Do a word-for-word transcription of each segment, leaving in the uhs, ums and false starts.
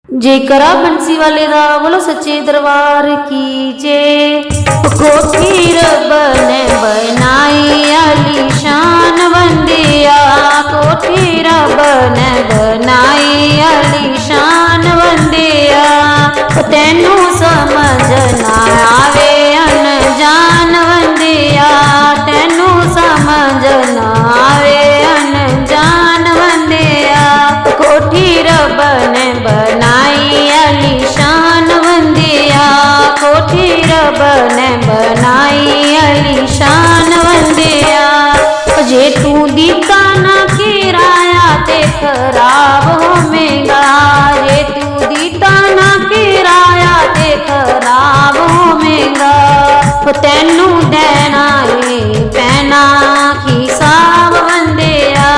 जयकारा बंसी वाले दा, बोलो सच्चे दरबार की जय। कोठी रब ने बनाई आलीशान बंदिया, कोठी रब ने बनाई आलीशान बंदिया। तैनू समझ ना आवे अनजान बंदिया, तैनू समझ ना आवे अनजान बंदिया। कोठी रब ने बनाई आलीशान बंदिया, कोठी रब ने बनाई आलीशान बंदिया। जे तू दीता ना किराया ते खराब होवेगा, जे तू दीता ना किराया ते खराब होवेगा। ओ तैनू देना ए पैना हिसाब बंदिया,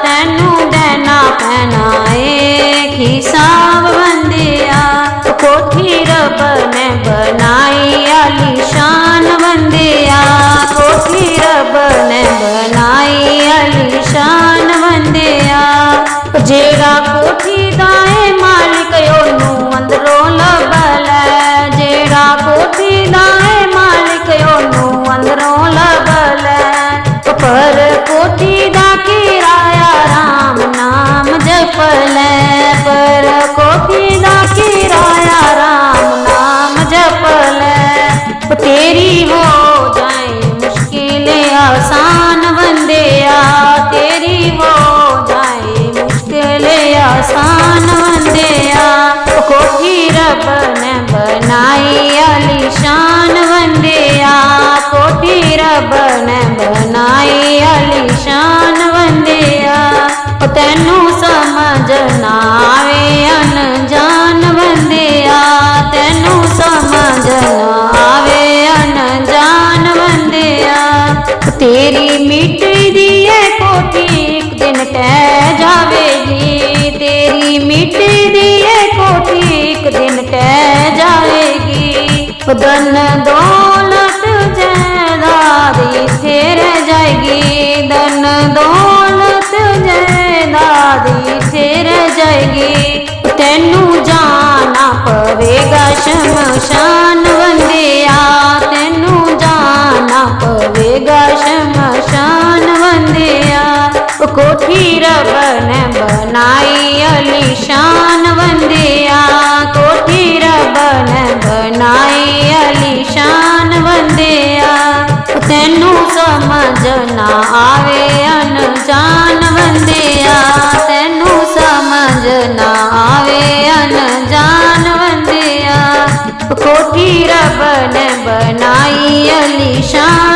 तैनू देना पैना ए हिसाब बंदिया। कोठी रब ने बनाई आलीशान बंदिया, कोठी रब ने बनाई आलीशान बंदिया। जेड़ा कोठी दा ए मालिक ओनू अंदरों लबलै, जेड़ा कोठी दा ए मालिक ओनू अंदरों लबलै। पर कोठी दा किराया राम नाम जपलै, पर कोठी दा किराया राम नाम जपलै। तेरी हो जाए मुश्किल आसान बंदिया, तेरी हो जाए मुश्किल आसान बंदिया। कोठी रब ने बनाई आलीशान बंदिया, कोठी रब ने बनाई आलीशान बंदिया। ओ तैनू समझ ना आवे अनजान बंदिया, तैनू समझ ना आवे अनजान बंदिया। तेरी मिट्टी दी ए कोठी एक दिन टह जावेगी, तेरी मिट्टी दी ए कोठी एक दिन टह जावेगी। धन दौलत जायदाद इत्थे रह जाएगी, धन दौलत जायदाद इत्थे रह जाएगी। तैनू जाना पवेगा शमशान बंदिया, तैनू जाना पवेगा शमशान बंदिया। कोठी रब ने बनाई आलीशान बंदिया, कोठी रब ने बनाई आलीशान बंदिया। तैनू समझ ना आवे अनजान बंदिया, तैनू समझ ना आवे अनजान बंदिया। कोठी रब ने बनाई आलीशान